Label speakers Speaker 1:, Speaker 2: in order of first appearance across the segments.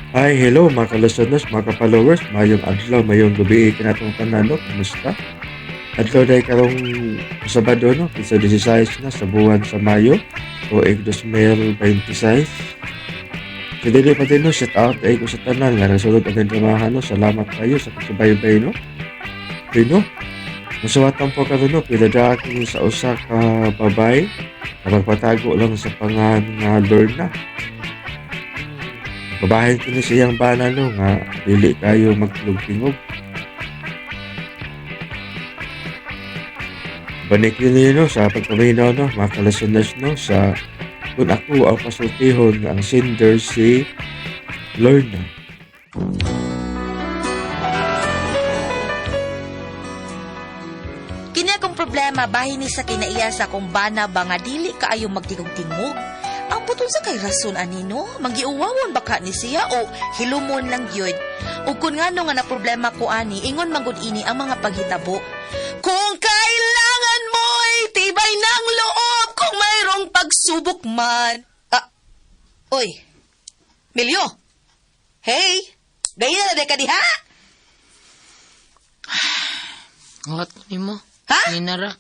Speaker 1: Hi, hello mga ka-listeners, mga ka-followers, mayong adlaw, mayong gabi kanatong tanan, no? Kumusta? Adlaw dahil karong Sabado, no? Sa 16 na sa buwan sa Mayo, o 2026. So, dili pa din, no? Shout out ay ko sa tanan nga nasulod ang dramahan, no? Salamat kayo sa pagsubaybay, no? Pero, no? Masuwatan po karon, no? Pinadaan sa usa ka babay, na magpatago lang sa pangan nga Lorna. Babahin ko ni siyang bana, no, nga dili kayo magtingog-tingog. Balik yun yun, no, sa pagpaminaw, no, mga ka-listeners, no, sa kung ako ang pasultihon nga ang sender si Lorna.
Speaker 2: Kini akong problema bahin ni sa kinaiya sa akong bana ba nga dili kaayo magtingog-tingog. Ang putol sa kay rason anino, manggiuwawon ba ka ni siya o hilumon lang gyud. Ug kun ngano nga na problema ko ani, ingon man gud ini ang mga paghitabo. Kung kailangan mo'y tibay ng loob kung mayroong pagsubok man. Ah, oy, Milyo. Hey, gaya na ka diha?
Speaker 3: Uwat nimo.
Speaker 2: Ha?
Speaker 3: Ninara.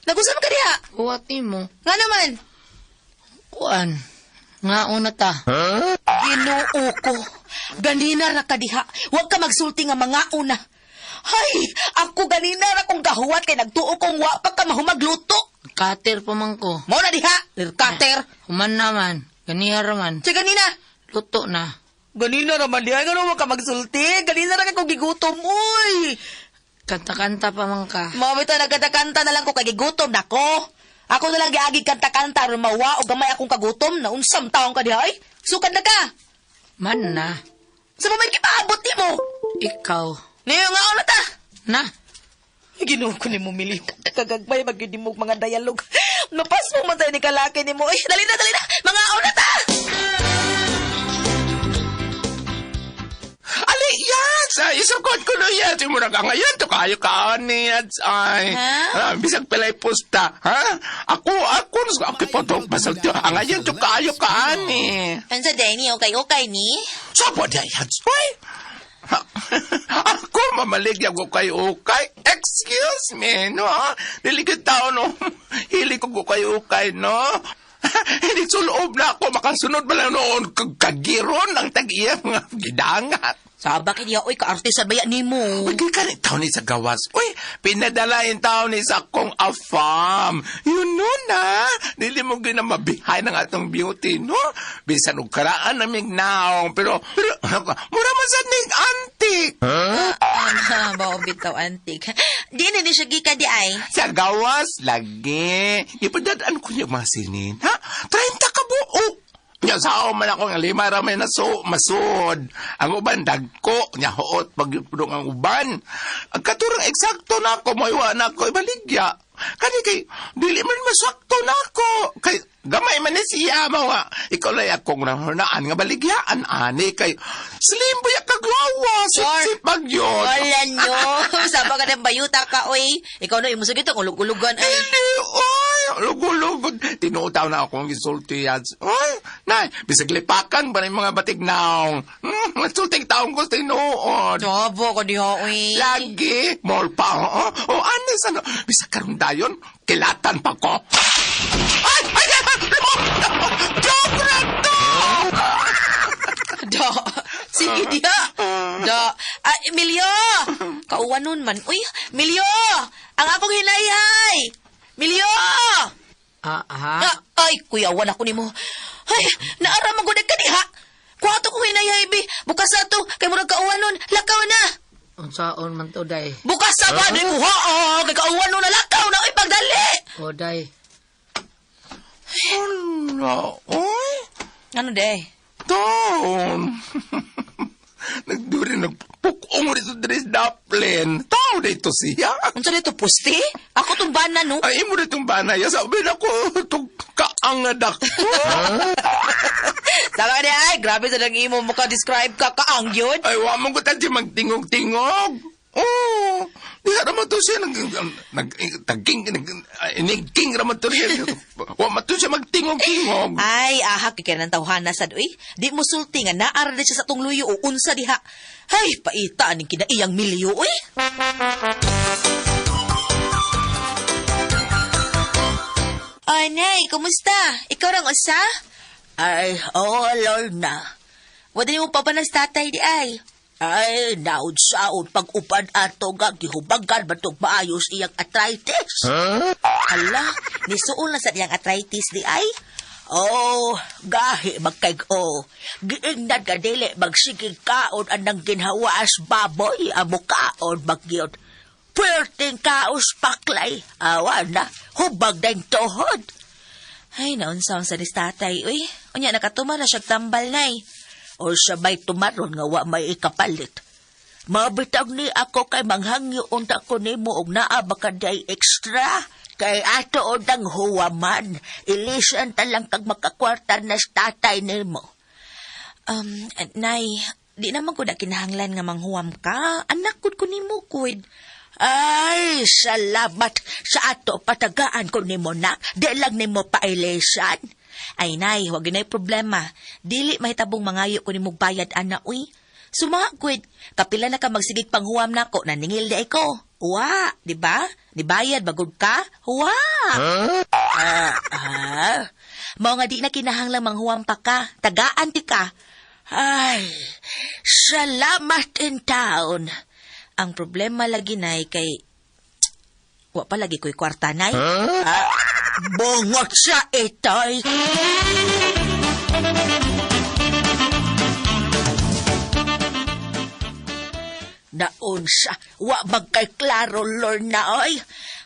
Speaker 2: Nagusa man ka diha?
Speaker 3: Uwat nimo.
Speaker 2: Nga naman.
Speaker 3: Kuan. Nga una ta.
Speaker 2: Ginoo ko. Ganina ra ka diha. Huwag ka magsulti nga mga una. Hay, ako ganina ra kong gahuwat kay nagtuo kong wa pa ka mahumagluto.
Speaker 3: Kater pa man ko.
Speaker 2: Mao na diha, lirkater.
Speaker 3: Human naman. Ganiha raman.
Speaker 2: Siya ganina.
Speaker 3: Luto na.
Speaker 2: Ganina ra man diha, ngano ka magsulti? Ganina ra kay kong gigutom, uy.
Speaker 3: Kanta-kanta pa man ka.
Speaker 2: Mao bitaw nagkanta-kanta na lang ko kay gigutom nako. Ako na lang giagi kanta-kanta aron mawa og gamay akong kagutom na unsam taong ka diha ay. Sukad na ka.
Speaker 3: Man na.
Speaker 2: Sa man gipaabot nimo.
Speaker 3: Ikaw.
Speaker 2: Niyo nga una ta.
Speaker 3: Na.
Speaker 2: Ginoo ko ni mo, Milyo. Kagagbay, magyud mo mga dialog. Mapas mo man tayo ni kalaki ni mo. Ay, dali na, dali na. Mga una ta!
Speaker 4: Ali, yan! Sa isukot ko na yan. Simura ka ngayon. To kayo ka ni ay.
Speaker 2: Ha?
Speaker 4: Ah, bisag pilay pusta. Ha? Ako, ako, ako po to. Basag to. Ang ngayon, to kayo ka ani.
Speaker 2: Ano sa Denny? Okay, okay ni?
Speaker 4: So po di yan. Uy! Ha, ako, mamaligya ko kay ukay. Excuse me, no? Dili tao, no? Hili ko ko kay ukay, no? Hindi suloob na ako. Makasunod ba lang noon? Kagiron ang tag-iya mga gidangat.
Speaker 2: Saba kini oy kaartista ba yan nimo?
Speaker 4: Uy, ka ni taon ni sa gawas. Uy, pinadala yung taon ni sa akong afam. You know na, dili mo ginamabihay ng atong beauty, no? Bisan og karaan na mignaong, pero, pero, mura man sa ning antik.
Speaker 2: Huh? Bao bitaw antik. Di na ni siya gikan di ay.
Speaker 4: Sa gawas, lagi. Ipadadaan ko niya mga sinin, ha? 30 ka buok. Nya sao man ako nga lima ra may naso masud. Ang uban dagko nya huot pagyupdong ang uban. Ang katurang eksakto na ako moiwa na ako ibaligya. Kani kay dili man masakto na ako. Kay gamay man ni siya mawa. Ikaw lay akong nahunaan nga baligyaan ani kay slim buya kaglawa
Speaker 2: Sure.
Speaker 4: sip yun.
Speaker 2: Wala nyo. Saba ka ng bayuta ka, oy. Ikaw na, imo sa gito, ulug-ulugan ay.
Speaker 4: Hindi, oy! Lugod-lugod. Tinutaw na akong gisulti yan. Oy, nay, bisag lipakan ba na yung mga batig naong? Sulting taong ko tinuod.
Speaker 2: Saba ka diha, oy.
Speaker 4: Lagi, mall pa, oo. O, anis, ano, bisag karon dayon, kilatan pa ko. Ay, ay, ay, joke na to!
Speaker 2: Da. Sige diha. Da. Ah, Emilio! Kauwanon man. Uy, Emilio! Ang akong hinayhay! Emilio!
Speaker 3: Ah, ha?
Speaker 2: Ah, ay, kuyawan ako nimo. Ay, naara man gud ka diha. Kuha to kong hinayhay, bi. Bukas na to. Kay murag kauwanon. Lakaw na.
Speaker 3: Unsaon man to, day.
Speaker 2: Bukas na ba? Di kuha. Oh, kay kauwanon na lakaw na. Uy, pagdali.
Speaker 3: O, day.
Speaker 4: Ano, oy?
Speaker 2: Ano, day?
Speaker 4: Taon. Nagduri, nagpukong rito dres daplin. Tao dito siya.
Speaker 2: Unsa dito, puste? Ako tong bana, no?
Speaker 4: Ay, imo na itong banay. Sabi na ko, itong kaangadak ko.
Speaker 2: Tama ka di, ay. Grabe sa lang imo mukha describe ka kaang yun.
Speaker 4: Ay, wa mo ko tadi magtingog-tingog. Oh, diha ra man to siya nag nag tagking nag inigking ra man to siya. Wa man to siya magtingog-tingog.
Speaker 2: Ay, aha, kay ng tawhana sad uy. Di mo sulti nga naa ra di siya sa tong luyo o unsa diha. Ay, paita aning kinaiyang milyo uy. Ay, Nay, kumusta? Ikaw rang usa?
Speaker 3: Ay, oo, Lorna.
Speaker 2: Wala mo papanas tatay di ay.
Speaker 3: Ay, naod saon pag-upan ato nga gihubagan man tog maayos iyang arthritis.
Speaker 2: Hala, nisuol na sa iyang arthritis di ay.
Speaker 3: Oh, gahi magkay-o. Giingnan ka dili magsigig kaon anang ginhawaas baboy amo kaon magyod. Perting kaos paklay. Awa na, hubag na yung tuhod.
Speaker 2: Ay, naunsa sa ni tatay uy. Unya nakatuma na siya tambal nay.
Speaker 3: O sabay tumaron nga wa may ikapalit. Mabitag ni ako kay manghangyo unta ko nimo og naa ba ka day extra. Kay ato odang huwaman, ilisan ta lang kag makakwarta na sa tatay nimo.
Speaker 2: Nay, di naman ko na kinahanglan nga manghuwam ka. Anak kud ko nimo kud.
Speaker 3: Ay, salamat sa ato patagaan ko nimo na, di lang nimo pailisan.
Speaker 2: Ay, nay, wag ginay problema. Dili mahitabong mangayo ko nimo bayad ana uy. Suma gud, kapila na ka magsigig panghuwam nako naningil di ay ko. Wa, di ba? Di bayad bagud ka? Wa.
Speaker 3: Ah, ah,
Speaker 2: Mao nga di na kinahanglan manghuwam pa ka. Tagaan ti ka.
Speaker 3: Ay, salamat in town.
Speaker 2: Ang problema lagi nay kay wa pa lagi ko'y kwarta nay.
Speaker 3: Ah, bungot sa itoy. Naunsa, wa magkay klaro, Lorna, oy.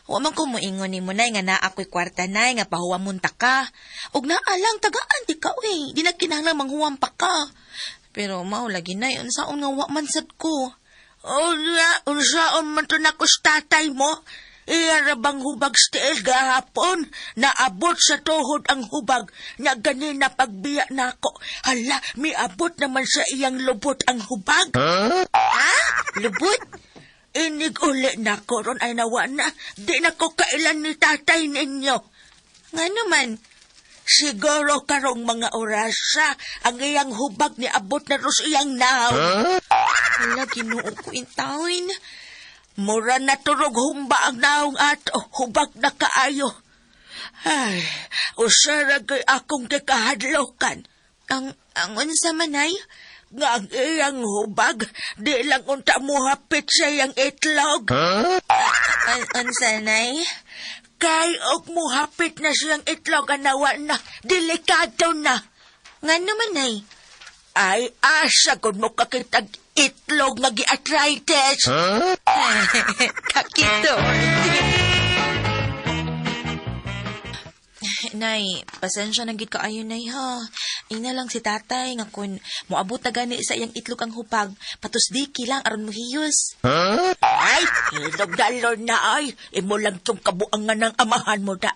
Speaker 2: Wa man ko moingon nimo nay nga naa ko'y kwarta nay nga pahuwamon ta ka. Ug naa lang tagaan ti ka uy. Di na kinahanglan manghuwam pa ka. Pero mao lagi nay unsaon nga wa man sad ko.
Speaker 3: Unya, unsaon man to nako sa tatay mo? Iya ra bang hubag sa tiil gahapon? Naabot sa tuhod ang hubag. Nya ganina pagbiya nako. Hala, miabot naman sa iyang lubot ang hubag.
Speaker 2: Ha? Lubot?
Speaker 3: Inig uli nako ron ay nawa na. Di nako kailan ni tatay ninyo.
Speaker 2: Ngano man?
Speaker 3: Siguro karong mga orasa, ang iyang hubag ni abot na ros iyang naw.
Speaker 2: Hala, Ginoo ko intawin.
Speaker 3: Mura na turog humba ang naong ato, hubag na kaayo. Ay, usara kay akong gikahadlokan.
Speaker 2: Ang unsa man ay?
Speaker 3: Nga ang iyang hubag, di lang unta muhapit sa iyang itlog.
Speaker 2: Unsa nay?
Speaker 3: Kay og muhapit na siyang itlog anawa na, delikado na.
Speaker 2: Ngano man nay?
Speaker 3: Ay, asa kung mo kakitag itlog nga gi-arthritis.
Speaker 2: Kakito. Nay, pasensya na gid kaayo nay ha. Ina lang si tatay nga kun moabot na gani sa iyang itlog ang hupag, patusdiki lang aron mohiyos.
Speaker 3: Ay, ilog na Lorna ay. Imo lang tong kabuangan ng amahan mo da.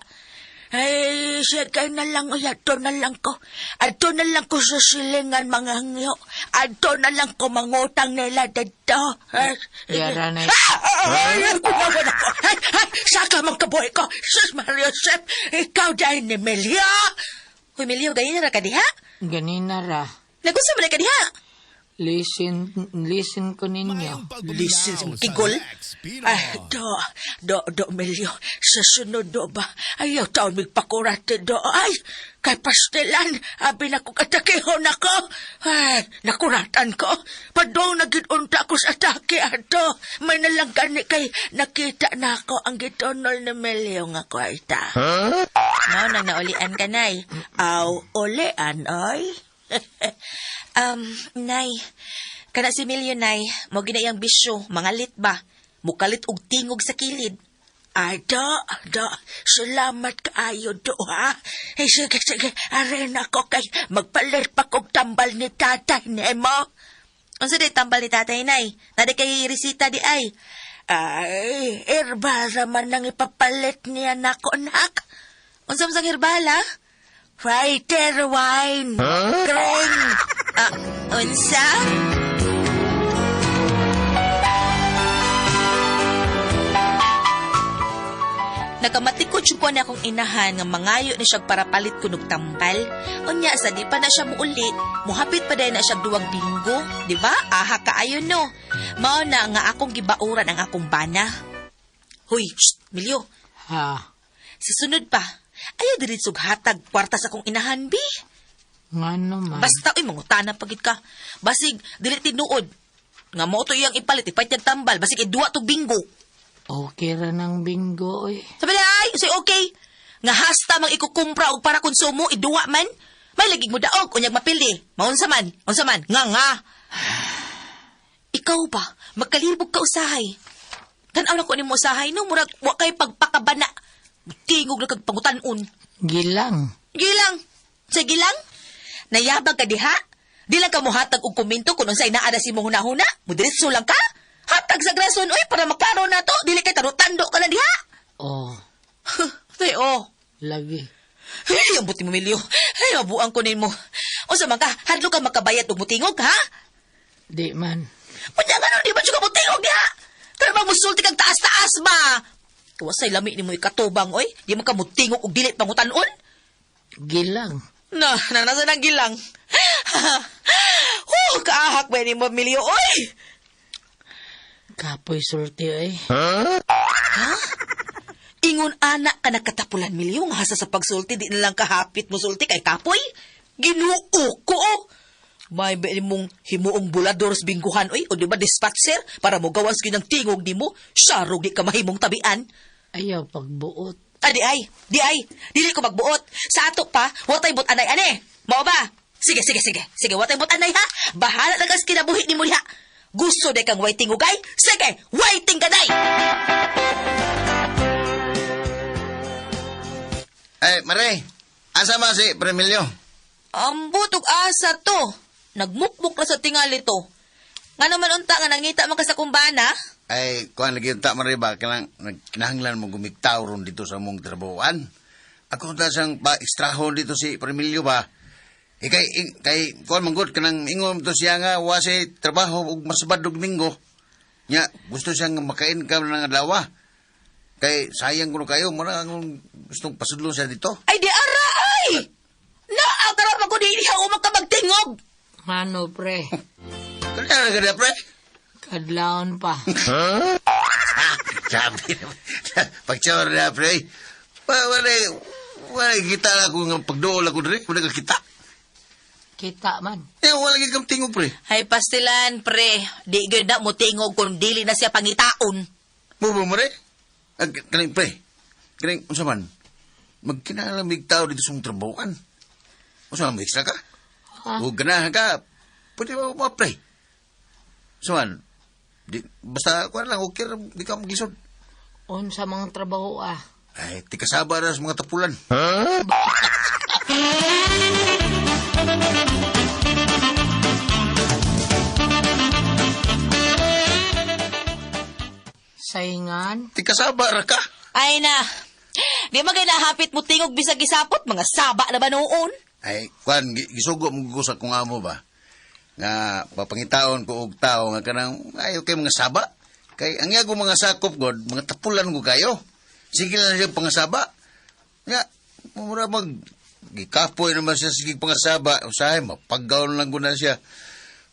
Speaker 3: Ay, sige na lang, ay, ato na lang ko. Ato na lang ko sa silingan, mga hangyo. Ato na lang ko mangutang nila dito. Ay,
Speaker 5: Yara na.
Speaker 3: Ah! Ay, ay, kumawan ako. Ay, ay, saka man kabuhi ko. Sus, Mario Joseph, ikaw dahil ni Melia.
Speaker 2: Hoy Milyo, ganin ra ka diha?
Speaker 5: Ganina ra.
Speaker 2: Nagunsa man ka diha?
Speaker 5: Listen, listen ko ninyo.
Speaker 3: Listen sa tigol. Ay, do, do, do, Melio. Sa sunod do ba? Ayaw taon migpakurate do. Ay, kay pastilan. Abi na ko katakihon ako. Ay, nakuratan ko. Padong nagidunta ko sa atake ato. May nalang gani kay nakita na ako ang gitonol ni Melio nga kwarta.
Speaker 2: Mao nang naulian ka nay.
Speaker 3: Aw, ulian, oy.
Speaker 2: Nay, kana si Milyo nay, mo gina iyang bisyo, mangalit ba? Mukalit og tingog sa kilid.
Speaker 3: Ay, do, do, salamat kaayo, do, ha? Eh, sige, sige, arin ako kay magpalit pa kong tambal ni tatay nimo.
Speaker 2: Unsa day tambal ni tatay nay? Nadi kay resita di ay.
Speaker 3: Ay, herbal raman ang ipapalit niya nako, anak.
Speaker 2: Unsa man sang herbal ha?
Speaker 3: Fighter wine. Green.
Speaker 2: Ah, unsa? Nakamatikod siya ko na akong inahan nga mangayo na siya para palit ko og tambal. Unya sa di pa na siya muuli, muhapit pa dahil na siya duwag binggo, di ba? Aha kaayo no. Mao na nga akong gibauran ang akong bana. Huy, shh, Milyo,
Speaker 5: Ha,
Speaker 2: sa sunod pa, ayaw diritsog hatag kwarta sa akong inahan, bi.
Speaker 5: ngano man.
Speaker 2: Basta, uy, mangutana pagid ka. Basig, dili tinuod. Nga mo to iyang ipalit, ipalit yung tambal. Basig, iduwa to bingo.
Speaker 5: Okay ra ng bingo oy.
Speaker 2: Sabi niya, ay, say okay. Nga hasta mang ikukumpra og para konsumo, iduwa man. May lagig mo daog, unyag mapili. Maunsa man, unsa man, nga nga. Ikaw ba, magkalibog ka usahay. Tanaw na ko nimo usahay, no? Murag, wa kay pagpakabana. Tingog na kag pangutanon.
Speaker 5: Gilang.
Speaker 2: Gilang. Sa gilang? Nayabag ka diha? Di lang ka muhatag og komento kung unsay naa na si imong hunahuna? Mudiretso lang ka? Hatag sa grason, oy, para maklaro na to. Dili kay tarutando ka na diha.
Speaker 5: Oh,
Speaker 2: Tay, oh.
Speaker 5: lagi.
Speaker 2: Hey, ang buti mo, Milyo. Hey, mabuang ko nimo. Unsa man ka, hadlo ka makabayad og mutingog, ha?
Speaker 5: Di man.
Speaker 2: Unya nga di ba siya ka mutingog diha? Pero bang musulti kag taas-taas ba? Wasay lami nimo ikatubang, oy. Di man ka mutingog og dili pangutanon.
Speaker 5: Gilang.
Speaker 2: Na, na nasa nang gilang. Huh, kaahak ba ni mo, Milyo, oy?
Speaker 5: Kapoy sulti oy.
Speaker 2: Ingon anak ka nakatapulan, Milyo, nga hasa sa pagsulti, di na lang kahapit mo sulti kay kapoy. Ginuo ko, oh. May ba mong himuong bulador sa bingguhan, oy, o di ba dispatcher, para mo gawas gyud ang tingog nimo, syarog di ka mahimong tabian.
Speaker 5: Ayaw pagbuot.
Speaker 2: Ah, di ay, di ay, dili ko magbuot. Sa ato pa, watay but anay ane. Mao ba? Sige, sige, sige. Sige, watay but anay ha. Bahala na kas kinabuhi nimo diha. Gusto de kang waiting ugay? Sige, waiting ka day!
Speaker 6: Ay, Mare, asa ba si Premilio?
Speaker 2: Ang butog asa to. Nagmukmuk na sa tingali to. Nga naman unta nga nangita man ka sa kumbana.
Speaker 6: Ay, kuan lagi ta Mare ba kanang nagkinahanglan mo gumigtaw ron dito sa mong trabahoan. Ako ta siyang pa-ekstrahon dito si Premilio ba. E kay, kay kuan manggod kanang ingon to siya nga wa siya trabaho ug masabad og Domingo. Nya, gusto siyang makain-income ng adlaw. Kay sayang kuno kayo, mura ang gustong pasudlon siya dito.
Speaker 2: Ay di ara ay! Naa karon man ko di diha umang ka magtingog.
Speaker 5: Ngano pre?
Speaker 6: Kaya na pre.
Speaker 5: Kadlawon pa.
Speaker 6: Ah, grabe naman. Pagtsawar na, pre. Wala, wala kita na ako nga pagdool ako dre. Wala ka kita.
Speaker 5: Kita man.
Speaker 6: Eh, wala ka tingog, pre.
Speaker 2: Hay pastilan pre, di gyud na mo tingog kung dili na siya pangitaon.
Speaker 6: Mo ba, mare? Ah, kaning, pre. Kaning, unsa man? Magkinalamig tao dito sa mong trabahoan. Unsa man, extra ka?
Speaker 5: Ha?
Speaker 6: O ganahan ka, pwede ba mo, pre? Unsa man? Di, basta, kuwan lang, okay, ra, di ka maglisod.
Speaker 5: Unsa mga trabaho ah.
Speaker 6: Ay, tikasaba na sa mga tapulan.
Speaker 5: Saingan.
Speaker 6: Tikasaba ra ka.
Speaker 2: Ay na. Di man kay nahapit mo tingog bisag gisapot mga saba na ba noon?
Speaker 6: Ay, kuan, gisugo mo ko sa kung amo ba? Nga, papangitaon ko og tao nga kanang, ayo kay mga saba. Kay, ang yago mga sakop, God, mga tapulan ko kayo. Sige lang siya pangasaba. Nga, mura mag, gikapoy naman siya sige pangasaba. Usahay, mapaggaon lang ko na siya.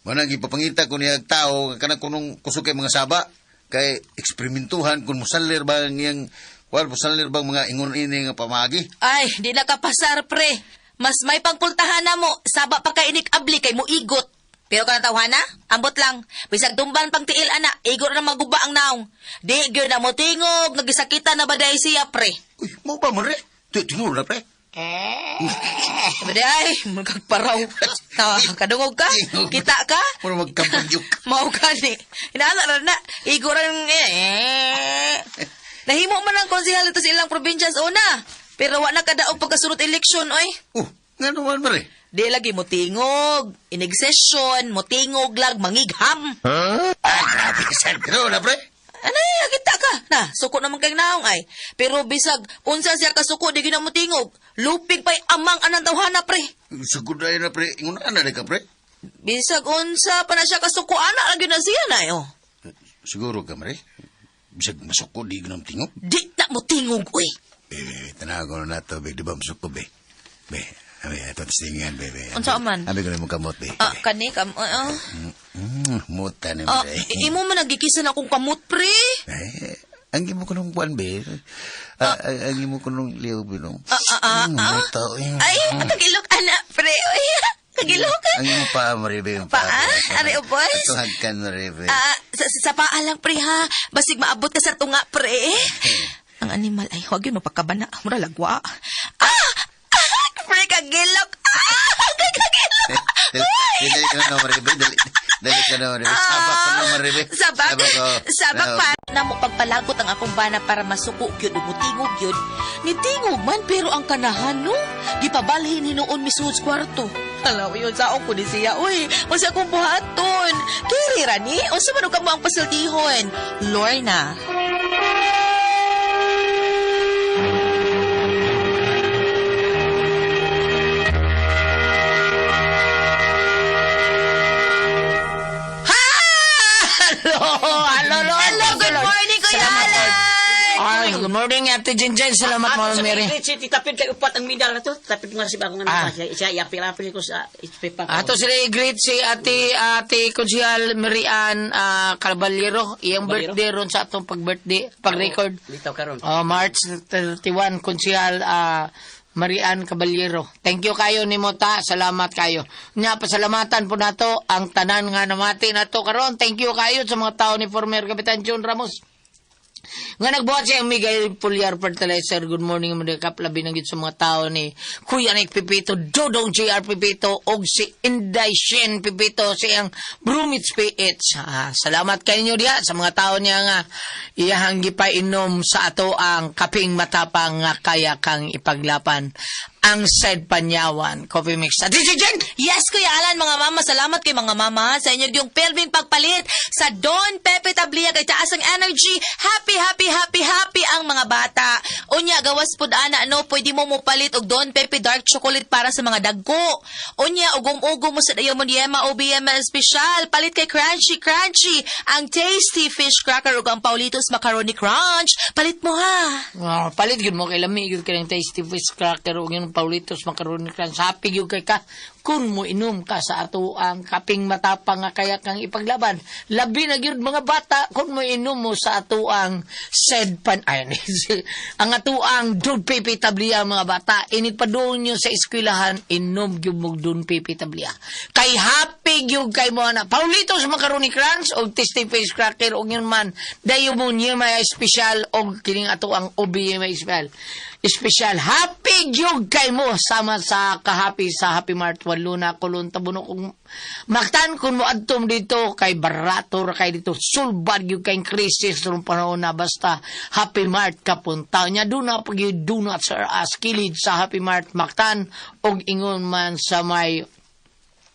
Speaker 6: Manang ipapangita ko niya tao, nga kanang kunong kusog kay mga saba. Kay, eksperimentuhan kung musalir ba ang iyang, well, musalir bang mga ingon ini nga pamagi.
Speaker 2: Ay, di na ka pasar pre. Mas may pangpultahan na mo, saba pa kay inik abli kay muigot. Pero kanang tawhana, ambot lang. Bisag tumban pang tiil ana, igo na maguba ang naong. Di gyud na mo tingog, nagisakitan na ba dahil siya pre.
Speaker 6: Uy, mo ba mo re? Tinuro na pre.
Speaker 2: Sabi di, ay, magkagparaw. Ah, kadungog ka? Kita ka?
Speaker 6: Mura magkapagyok.
Speaker 2: Mao gani. Inaana ra na. Igo ra yung, eh. Nahimo man ang konsehal dito sa ilang probinsya sa una. Pero wa na kadaog pagkasunod eleksyon, oy.
Speaker 6: Oh, nga naman mare.
Speaker 2: Di lagi mo tingog, inig session, mo tingog lag, mangigham.
Speaker 6: Ah, grabe ka sir. Pero na pre.
Speaker 2: Ano eh, kita ka. Na, suko naman kay naong ay. Pero bisag, unsa siya kasuko, di gyud na mo tingog. Lupig pa'y amang anang tawhana, pre.
Speaker 6: Sugod na yun na pre. Ingon na na ka pre.
Speaker 2: Bisag unsa pa na siya kasuko, ana lagi na siya na, eh, oh.
Speaker 6: Siguro ka mare. Bisag masuko di ganang tingog.
Speaker 2: Di na. ta mo tingog uy.
Speaker 6: Be, tanaw ko na nato, be, di ba masuko, be? Be, abi, ato tingan, be, be.
Speaker 2: Unsa man?
Speaker 6: Abi ko na mong kamot, be.
Speaker 2: Ah, kani kam ah.
Speaker 6: Muta ni
Speaker 2: Ah,
Speaker 6: mo,
Speaker 2: imo man nagikisa na akong kamot pre.
Speaker 6: Eh, ang imo ko nung kuan, be. Ah, ang imo ko nung liw, be, nung.
Speaker 2: Ah, ah, ah, ah.
Speaker 6: Muta, eh.
Speaker 2: Ay, kagilok ana pre. Uy, kagilok.
Speaker 6: Ang imo paa mo, be, yung
Speaker 2: Paa? Ari, ubos?
Speaker 6: Ato hagkan mo, be.
Speaker 2: Ah, sa paa lang pre ha. Basig maabot ka sa tunga pre. Ang animal ay huwag yun mapagkabana. Mura lagwa. Ah! Ah! Pre, kagilok. Ah! Kagilok.
Speaker 6: Dali, dali ka na, Maribe. Dali, dali ka na, Maribe. Sabak ka na, Maribe.
Speaker 2: Sabak.
Speaker 6: ko.
Speaker 2: Sabak
Speaker 6: Ah,
Speaker 2: pa. Na mo pagpalagot ang akong bana para masuko gyud ug mutingog gyud. Nitingog man pero ang kanahan no. Gipabalhin hinuon misuod sa kwarto. Alaw yun sa ko ni siya. Uy, unsa akong buhaton? Kiri ra ni, unsa man og kamo ang pasultihon? Lorna.
Speaker 5: Hello, hello, hello.
Speaker 2: Hello, good morning, Kuya Alan.
Speaker 5: Ay, good morning, Ate Jinjin. Salamat,
Speaker 3: Ato
Speaker 5: Mama
Speaker 3: sa
Speaker 5: Mary.
Speaker 3: Si Titapid kay upat ang medal na to. Tapid nga si bagong
Speaker 5: Ah.
Speaker 3: anak. Siya iapil-apil ko sa paper.
Speaker 5: Ato sila i-greet si Ate Ate Konsyal Marian Caballero. Iyang
Speaker 3: Caballero?
Speaker 5: birthday ron sa atong pag-birthday, pag-record.
Speaker 3: Dito karon.
Speaker 5: Oh, March 31, Konsyal Marian Caballero. Thank you kayo ni Mota. Salamat kayo. Nya pasalamatan po nato ang tanan nga namati nato karon. Thank you kayo sa mga tao ni former Kapitan John Ramos. Nga nagbuhat siya ang Miguel Pulyar Fertilizer. Good morning mga kaplabi ng sa mga tao ni Kuya Nick Pipito, Dodong JR Pipito, og si Inday Shen Pipito, siyang Brumits PH. Ah, salamat kayo diha sa mga tao niya nga iyahang gipainom sa ato ang kaping matapang nga kaya kang ipaglapan ang said Panyawan Coffee Mix. At si Jen!
Speaker 2: Yes, Kuya Alan, mga mama, salamat kay mga mama sa inyo yung pelving pagpalit sa Don Pepe Tablia kay taas ang energy. Happy, happy, happy, happy ang mga bata. Unya, gawas pud ana, no, pwede mo mopalit og Don Pepe Dark Chocolate para sa mga dagko. Unya, ugong-ugong mo sa Diamond Yema OBM Special. Palit kay Crunchy Crunchy, ang Tasty Fish Cracker ug ang Paulitos Macaroni Crunch. Palit mo ha.
Speaker 5: Oh, palit gyud mo kay lami gyud kay tasty fish cracker ug yung Paulitos macaroni crunch. Happy gyud kay ka kun mo inom ka sa ato ang kaping matapang nga kaya kang ipaglaban. Labi na gyud mga bata kun mo inom mo sa ato ang said pan ay ang ato ang Don Pepe Tablia mga bata. Init pa doon nyo sa eskwelahan inom gyud mo Don Pepe Tablia. Kay happy gyud kay mo ana. Paulitos macaroni crunch og tasty fish cracker og yun man dayo mo niya may espesyal og kining ato ang OBM may espesyal. Espesyal happy gyud kay mo sama sa kahappy sa Happy Mart Waluna Kulon Tabuno kung Mactan kung mo adtom dito kay barato ra kay dito sulbad gyud kay crisis rong panahon na basta Happy Mart kapunta nya do na pag do not sir as kilid sa Happy Mart Mactan og ingon man sa may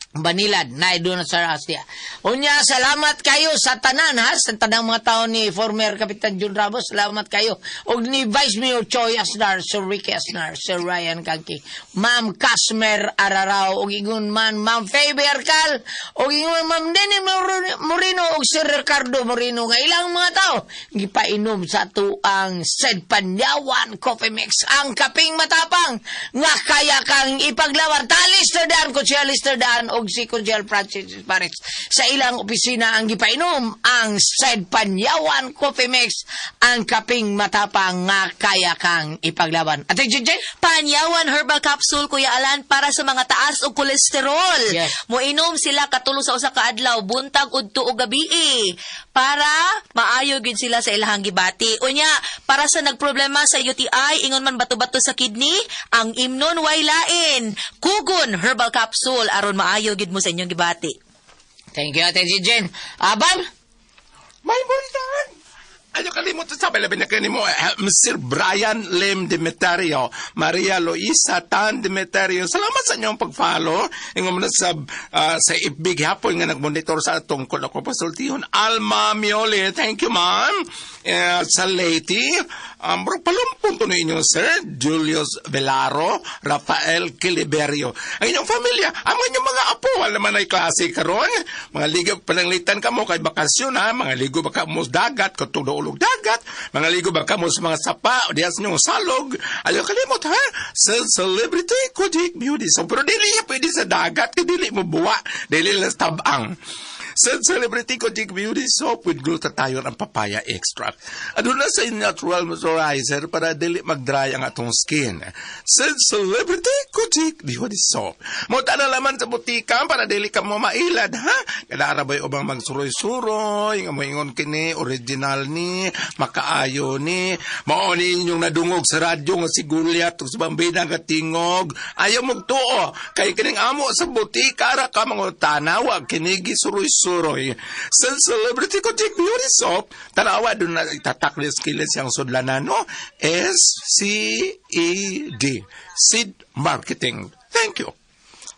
Speaker 5: Banilad, na doon sa Rastia. Unya, salamat kayo sa tanan ha, sa tanang mga tao ni former Kapitan Jun Ramos, salamat kayo. Og ni Vice Mayor Choi Asnar, Sir Ricky Asnar, Sir Ryan Kangki, Ma'am Casmer Ararao, og ingon man Ma'am Faye Arcal, og ingon Ma'am Denny Moreno, og Sir Ricardo Moreno, nga ilang mga tao, gipainom sa tuang Said Panyawan Coffee Mix, ang kaping matapang, nga kaya kang ipaglawan. Ta Lister Dan, Kutsya Lister Dan, og si Kutsya Francis Pares. Sa ilang opisina ang gipainom, ang Said Panyawan Coffee Mix, ang kaping matapang nga kaya kang ipaglaban. Ate JJ?
Speaker 2: Panyawan Herbal Capsule, Kuya Alan, para sa mga taas og kolesterol.
Speaker 5: Yes.
Speaker 2: Moinom sila katulo sa usa ka adlaw, buntag udto o gabii, para maayo gyud sila sa ilahang gibati. Unya, para sa nagproblema sa UTI, ingon man bato-bato sa kidney, ang imnon way lain. Kugon Herbal Capsule aron maayo gyud mo sa inyong gibati.
Speaker 5: Thank you, Ate JJ. Abang?
Speaker 4: May buntag! Ayaw kalimot sa labi na kayo mo, Sir Brian Lim Demeterio, Maria Luisa Tan Demeterio. Salamat sa inyong pag-follow. Ingon mo na sa, sa ibig hapon nga nagmonitor sa atong kung ako pasultihon. Alma Mioli, thank you, ma'am. Sa Leyte, murag palumpon to ninyo, Sir Julius Velaro, Rafael Quiliberio. Ang inyong pamilya, ang inyong mga apo, wala man ay klase karon. Mga ligo pananglitan kamo kay bakasyon ha, mga ligo baka mo sa dagat, katong ulog dagat, mga ligo baka mo sa mga sapa, o diya sa inyong salog. Ayaw kalimot ha, sa Celebrity Kojik Beauty. So, pero dili niya pwede sa dagat, kay dili mo buwa, dili lang sa tabang. Sa Celebrity Kojik Beauty Soap with glutathione and papaya extract. Aduna sa natural moisturizer para dili mag-dry ang atong skin. Sa Celebrity Kojik Beauty Soap. Mo na laman sa butika para dili ka mo mailad, ha? Kada arabay ubang magsuroy-suroy, nga moingon kini, original ni, makaayo ni, mao ni inyong nadungog sa radyo nga si Goliath ug sa Bambina nga tingog. Ayaw mong tuo, kay kining amo sa butika ra ka mangutana, wa kini gisuroy-suroy. Sa Celebrity Kojik Beauty Soap, tanawa doon na itatak ni skillet siyang sudlanan, no? SCED. Seed Marketing. Thank you.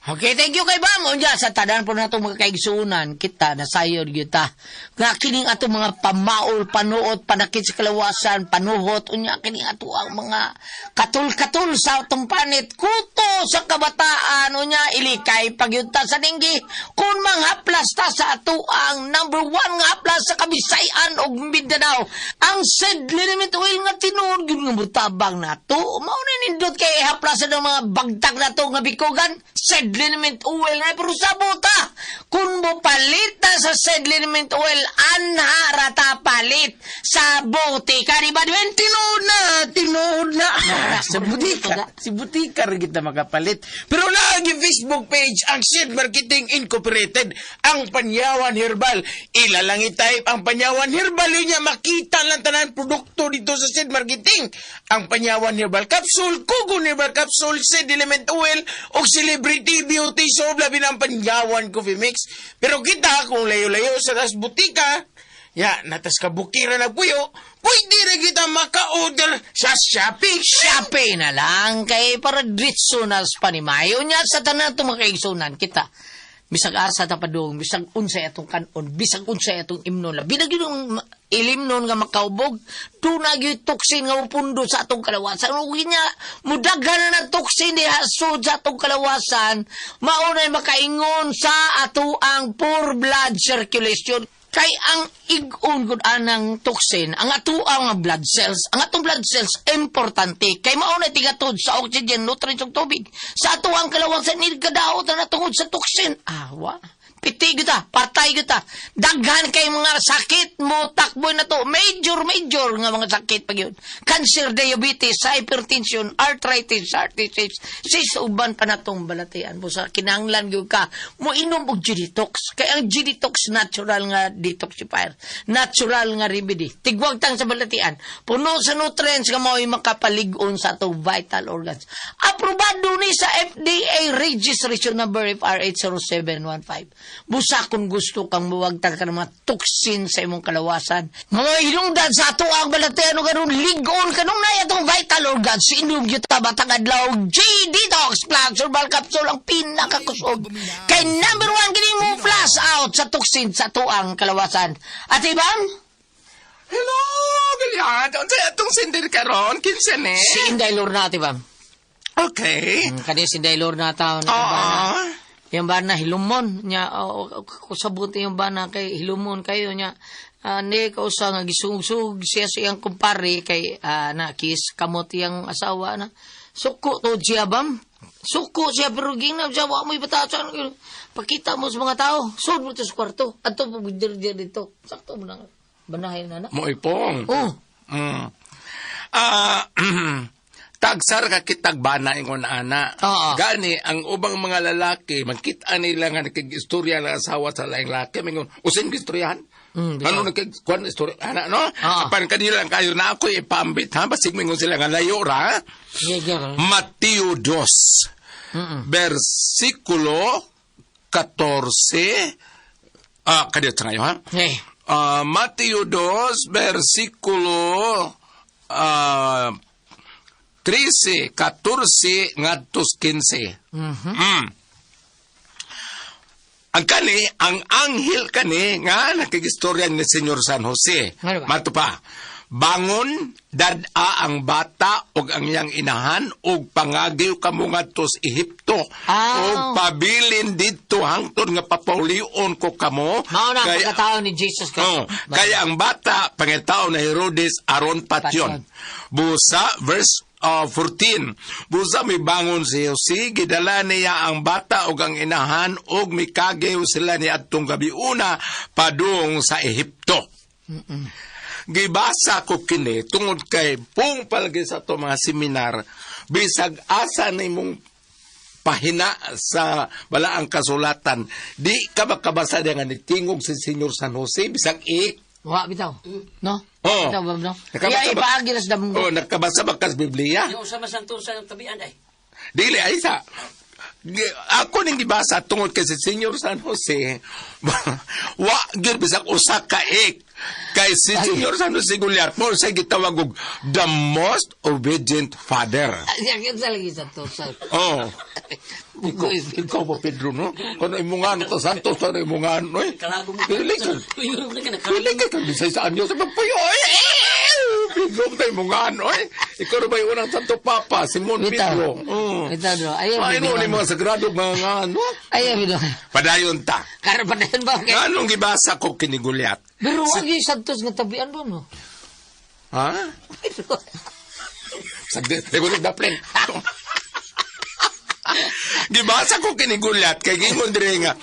Speaker 5: Okay, thank you kay Bam. Unya, sa tanan po nato mga kaigsunan, kita, nasayod kita. Nga kining ato mga pamaol, panuot, panakit sa kalawasan, panuhot, unya kining ato ang mga katul-katul sa atong panit, kuto sa kabataan, unya ilikay pagyunta sa ninggi, kung manghaplas ta sa ato ang number one nga haplas sa Kabisayan og Mindanao, ang said liniment oil nga tinuod gyud nga mutabang nato. Mao na nindot kay ihaplasan ng mga bagtag nato nga bikogan, said liniment oil na pero sabota kung mo palit ta sa said liniment oil, anha rata palit sa botika, di ba, Dwayne?
Speaker 7: Tinuod na, tinuod na. Sa butika, si butika rin kita makapalit. Pero naagi Facebook page ang Seed Marketing Incorporated, ang Panyawan Herbal. Ila lang i-type ang Panyawan Herbal, yun niya makita lang tanan produkto dito sa Seed Marketing. Ang Panyawan Herbal Capsule, Kugon Herbal Capsule, Seed Element Oil, o Celebrity Beauty Soap, labi ng Panyawan Coffee Mix. Pero kita, kung layo-layo sa tas butika, ya, natas kabukira na puyo, pwede rin kita maka-order sa Shopee.
Speaker 5: Shopee na lang kay para dritso na sa panimayo niya sa tanan itong mga kaigsunan kita. Bisag asa ta padung, bisag unsay atong kanon, bisag unsay atong imnon. Labi na gyud ang ilimnon nga makaubog, duna gyud toxin nga mupundo sa atong kalawasan. Ug niya mudaghan na ng toxin diha sud sa atong kalawasan, maunay makaingon sa ato ang poor blood circulation. Kay ang igon gud anang toxin, ang ato ang blood cells, ang atong blood cells importante kay mao na tigatod sa oxygen, nutrients ug tubig. Sa ato ang kalawasan ni kadaot na tungod sa toxin. Ah, wa. Piti gyud ta, patay gyud ta. Daghan kay mga sakit mo takboy na to. Major major nga mga sakit pa gyud. Cancer, diabetes, hypertension, arthritis, heart disease, sis uban pa natong balatian mo sa kinahanglan gyud ka mo inom og G-Detox. Kay ang G-Detox natural nga detoxifier, natural nga remedy. Tigwag tang sa balatian, puno sa nutrients nga mao'y makapalig-on sa atong vital organs. Aprobado ni sa FDA registration number FR80715. Busa kung gusto kang muwagtang ka ng mga toxin sa imong kalawasan. Mga hinungdan sa ato ang balatian o ganun, ligon kanong na atong vital organs. Inom gyud ta batang adlaw G-Detox Plus Herbal Capsule ang pinakakusog. Kay number one kini mo flush out sa toxin sa ato ang kalawasan. At ibang,
Speaker 4: Hello, Goliath. Unsa atong sender karon? Kinsa ni?
Speaker 5: Si Inday Lorna, bam.
Speaker 4: Okay.
Speaker 5: Kani si Inday Lorna taon.
Speaker 4: Oo.
Speaker 5: Yung bana hilumon nya kusabot yung bana kay hilumon kayo nya ni kausa nga gisungsug siya sa iyang kumpare kay na kiss kamot iyang asawa na suko to siya bam suko siya pero ginam siya wa mo ibatasan pakita mo sa mga tao sud mo to sa kwarto adto po dir dito sakto mo na banahin na na
Speaker 4: Moipong.
Speaker 5: Oh.
Speaker 4: Tagsar ka kitag bana ingon ana.
Speaker 5: Oo.
Speaker 4: Gani ang ubang mga lalaki magkita nila nga nakig-istorya ng asawa sa laing laki mingon usin gistoryahan. Ano nakig kuan istorya ana no?
Speaker 5: Oo.
Speaker 4: Apan kanila lang kayo na ako ipambit ha basig mingon sila nga layo ra.
Speaker 5: Yeah, yeah.
Speaker 4: Mateo 2 versikulo 14 kadiyot sa ngayon ha.
Speaker 5: Eh.
Speaker 4: Mateo 2 versikulo 13, 14, ngadto 15. Ang kani, ang anghel kani, nga nakigistorya ni Senyor San Jose.
Speaker 5: Ano ba?
Speaker 4: Mato pa. Bangon, dad-a ang bata ug ang iyang inahan ug pangagiw kamo ngadto sa Ehipto.
Speaker 5: Ah.
Speaker 4: Ug pabilin didto hangtod nga papaulion ko kamo.
Speaker 5: Mao na ang
Speaker 4: Kay-
Speaker 5: pagkatao ni Jesus Christ.
Speaker 4: Oh, kaya ang bata pangitao na Herodes aron patyon. Busa verse 14. Busa mibangon si Jose, gidala niya ang bata ug ang inahan ug mikagew sila ni adtong gabiuna padung sa Ehipto. Gibasa ko kini tungod kay pung palagi sa ato mga seminar bisag asa nimong pahina sa balaang kasulatan di ka makabasa diya nga nitingog si Senyor San Jose bisag ik.
Speaker 5: Wa bitaw. No?
Speaker 4: Oh.
Speaker 5: Bitaw ba no?
Speaker 4: Nakabasa
Speaker 5: Kaya
Speaker 4: ba-
Speaker 5: ipaagi na sa damgo.
Speaker 4: Oh, nakabasa ba kas Biblia?
Speaker 3: Yung sama santusan ng tabian ay.
Speaker 4: Dili ay sa ako ning gibasa tungod kay si Senyor San Jose wa gyud bisag usa ka ik kay si Senyor San Jose Gulyat mo sa gitawag og the most obedient father.
Speaker 5: Ay, sa lagi santusan.
Speaker 4: Oh. Ikaw ba, Pedro, no? Kano imong ano to, Santos, kano imong ano, eh.
Speaker 3: Kalago mo.
Speaker 4: Dili ka. Dili ka kami sa isaan niyo sa pagpayo, eh. Pedro, tayo imong ano, eh. Ikaw na ba yung unang Santo Papa, Simon
Speaker 5: Bitaw.
Speaker 4: Pedro? Oh.
Speaker 5: Bitaw, bro. Ayaw,
Speaker 4: Ay,
Speaker 5: bitaw.
Speaker 4: no, ni mga sagrado, mga ano.
Speaker 5: Ayaw bitaw.
Speaker 4: Padayon ta.
Speaker 5: Karon pa dayon ba?
Speaker 4: Nga anong gibasa ko kinigulyat?
Speaker 5: Pero wa gyud santos nga tabian ba no?
Speaker 4: Ha? Saglit, likod na plane. Gibasa ko kinigulat kay gingon dire nga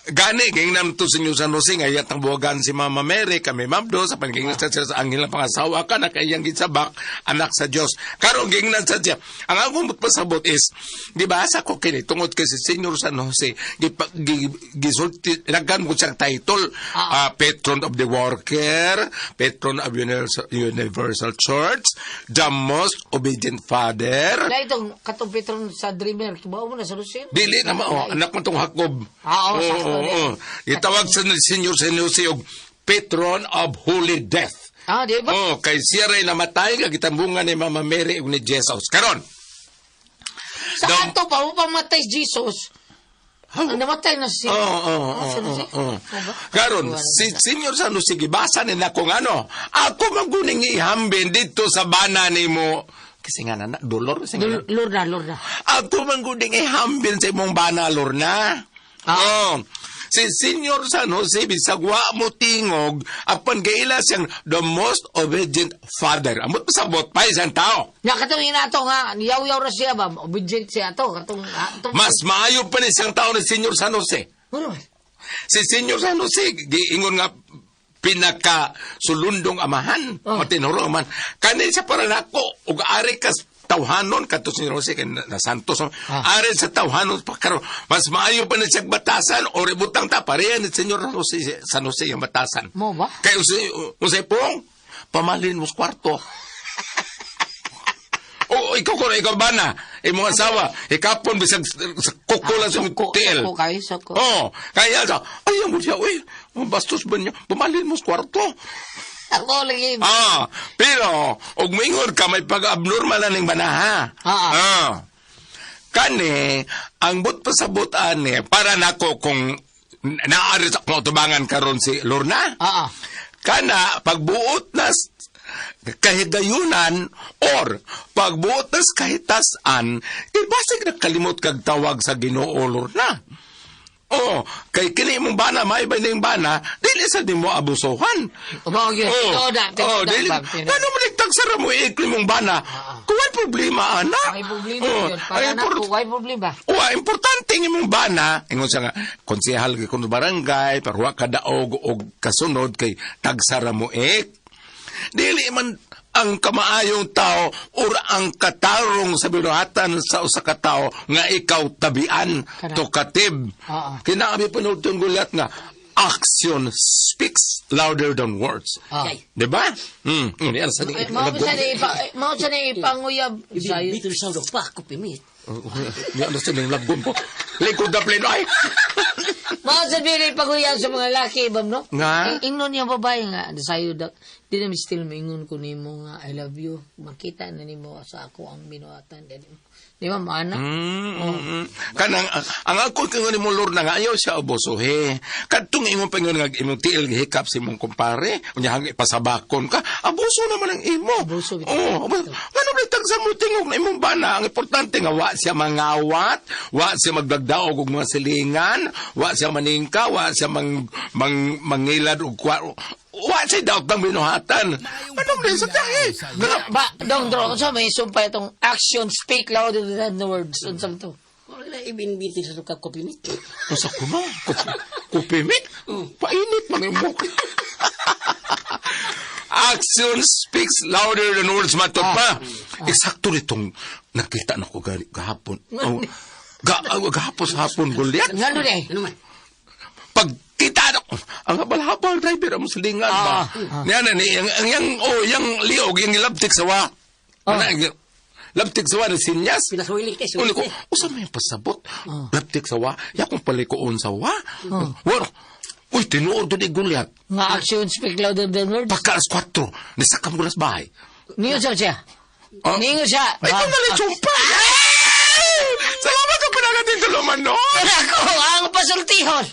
Speaker 4: gani gingnan to sa New San Jose nga iyatang buwagan si Mama Mary kami mabdo sa pangingnan sa sa anghel ng pangasawa ka na kay iyang gisabak anak sa Dios karon gingnan sa siya ang akong pasabot is gibasa ko kini tungod kay si Senyor San Jose gisulti nagkan ko siyang title, patron of the worker, patron of Universal Church, the most obedient father.
Speaker 5: Lahi itong katong Petron sa Dreamer, kibaw mo na sa Lucien.
Speaker 4: Dili na mao, anak mo tong Jacob.
Speaker 5: Ah, oo,
Speaker 4: Oo,
Speaker 5: sakto
Speaker 4: oo,
Speaker 5: rin.
Speaker 4: oo. Itawag sa Senyor San Jose og patron of holy death.
Speaker 5: Ah, di ba?
Speaker 4: Oh, kay siya ray namatay nga gitambungan ni Mama Mary ug ni Jesus. Karon,
Speaker 5: Sa ato pa, mo pamatay si Jesus. Ang namatay na si...
Speaker 4: Oo, oo,
Speaker 5: Ah,
Speaker 4: oo,
Speaker 5: sa Jose?
Speaker 4: oo.
Speaker 5: Oo ba?
Speaker 4: Karon,
Speaker 5: Wala
Speaker 4: si
Speaker 5: na.
Speaker 4: Senyor San Jose gibasa ni na kung ano. Ako man guning ihambin dito sa bana nimo. Kasi nga na, dolor kasi nga na.
Speaker 5: Lorna, Lorna.
Speaker 4: Ako man guning ihambin sa imong bana, Lorna.
Speaker 5: Ah.
Speaker 4: Oo. Si Senyor San Jose, bisag wa mo tingog, apan kaila siyang the most obedient father. Amot pasabot pa isang tao.
Speaker 5: Nga katong inato nga, niyaw-yaw ra siya ba? Obedient siya ato. Katong, atong,
Speaker 4: Mas maayo pa ni siyang tao ni Senyor San Jose.
Speaker 5: Ano man?
Speaker 4: Si Senyor San Jose, giingon nga pinaka sulundong amahan,
Speaker 5: Oh.
Speaker 4: matinuro amahan. Kani siya para nako, ug ari kas tawhanon kadto si Jose kay na Santos.
Speaker 5: Ah.
Speaker 4: Ari sa tawhanon pa karon mas maayo pa ni siya batasan o rebutang ta pareha ni Senyor San Jose, San Jose yung batasan.
Speaker 5: Mo ba?
Speaker 4: Kay usay usay pong pamalin mo sa kwarto. O ikaw ko ikaw ba na imong asawa ikapon bisag sa kuko lang sa
Speaker 5: Suko,
Speaker 4: tiil.
Speaker 5: suko kayo, suko.
Speaker 4: Oh, kaya sa ay mo siya, uy, ang bastos ba niya? Pumalin mo sa kwarto.
Speaker 5: Ako lagi.
Speaker 4: Ah, pero og moingon ka may pag-abnormal na ning banaha.
Speaker 5: Ah,
Speaker 4: Ah. Kani, ang but pasabot ani para nako kung naari sa akong tubangan karon si Lorna.
Speaker 5: Ah, ah.
Speaker 4: Kana pagbuot na kahigayunan or pagbuot na kahitasan, kay basig nakalimot kag tawag sa Ginoo Lorna. Oh, kay kini imong bana may ba ning bana, dili sa nimo abusuhan.
Speaker 5: Mao gyud. Tinuod na,
Speaker 4: Oh,
Speaker 5: tinuod na,
Speaker 4: dili.
Speaker 5: Bob, tinuod.
Speaker 4: Ano man nagtagsara mo ikli mong bana?
Speaker 5: Ah, ah.
Speaker 4: Kung way problema ana.
Speaker 5: Ay problema
Speaker 4: Oh,
Speaker 5: yun. Para
Speaker 4: ay,
Speaker 5: na ko, ay problema.
Speaker 4: Wa importante ng imong bana, ingon siya nga konsehal gyud kun barangay, pero wa kadaog og kasunod kay tagsara mo ek. Dili man ang kamaayong tao or ang katarong sa binuhatan sa usa ka tawo nga ikaw tabian
Speaker 5: Kana.
Speaker 4: to katib.
Speaker 5: Oo.
Speaker 4: Kinaabi pa nultong gulat nga action speaks louder than words.
Speaker 5: Ah.
Speaker 4: Di ba? Yan sa
Speaker 5: Eh, Mao sa ni ipa, eh, mao sa ni ipanguyab sayo.
Speaker 3: Bitur sa pa ko pimit.
Speaker 4: Yan sa ning lagom ko. Likod na pleno ay.
Speaker 5: Mao sa ni ipanguyab sa mga laki bam no?
Speaker 4: Nga?
Speaker 5: Ingnon niya babae nga sayo da. Di na mi still moingon ko nimo nga I love you. Makita na nimo sa ako ang binuhatan. Di ba maana?
Speaker 4: Kanang ang ako kay ni mo, Lorna, nga ayaw siya abusuhe. Kadtong imong pangon nga imong tiil gihikap si imong kumpare, unya hanggang ipasabakon ka, abuso naman ang imo.
Speaker 5: Abuso, bitaw.
Speaker 4: Oh, abuso. Ngano ba tagsa mo tingog na imong bana? Ang importante nga wa siya mangawat, wa siya magdagdaog og mga silingan, wa siya maningka, wa siya mang mangilad og kwa. Wa siya daot ng binuhatan. Ano ba sa tahi?
Speaker 5: Ba, dong, dro, unsa may sumpay itong action speak louder than the words? Unsa to?
Speaker 8: Wala ibinbiti sa suka kopi nito.
Speaker 4: Usa ko no. Kupimit. Painit man yung mukha. Action speaks louder than words, matod pa. Eksakto nitong nakita na ko gahapon. Oh, gahapon sa hapon, Goliath.
Speaker 5: Ngano di?
Speaker 8: Ano man?
Speaker 4: Pagkita na ang habal-habal driver ang silingan ba? Niya na ni ang yang oh yang liog yang gilabtik sa wa. Ana, labtik sa wa na sinyas.
Speaker 8: Pinasuili kay
Speaker 4: Uli ko,
Speaker 8: suwili.
Speaker 4: usa may pasabot. Labtik sa wa, yakong palikoon sa wa. War, uy, tinuod ni Goliath.
Speaker 5: Nga action speak louder than words?
Speaker 4: Pagka alas 4, nisakam ko na sa bahay.
Speaker 5: Niyo siya.
Speaker 4: Ah.
Speaker 5: Niyo siya.
Speaker 4: Ay, ikaw na lang sumpa! Salamat ka pa na natin tuluman, no?
Speaker 5: Ako ang pasultihon.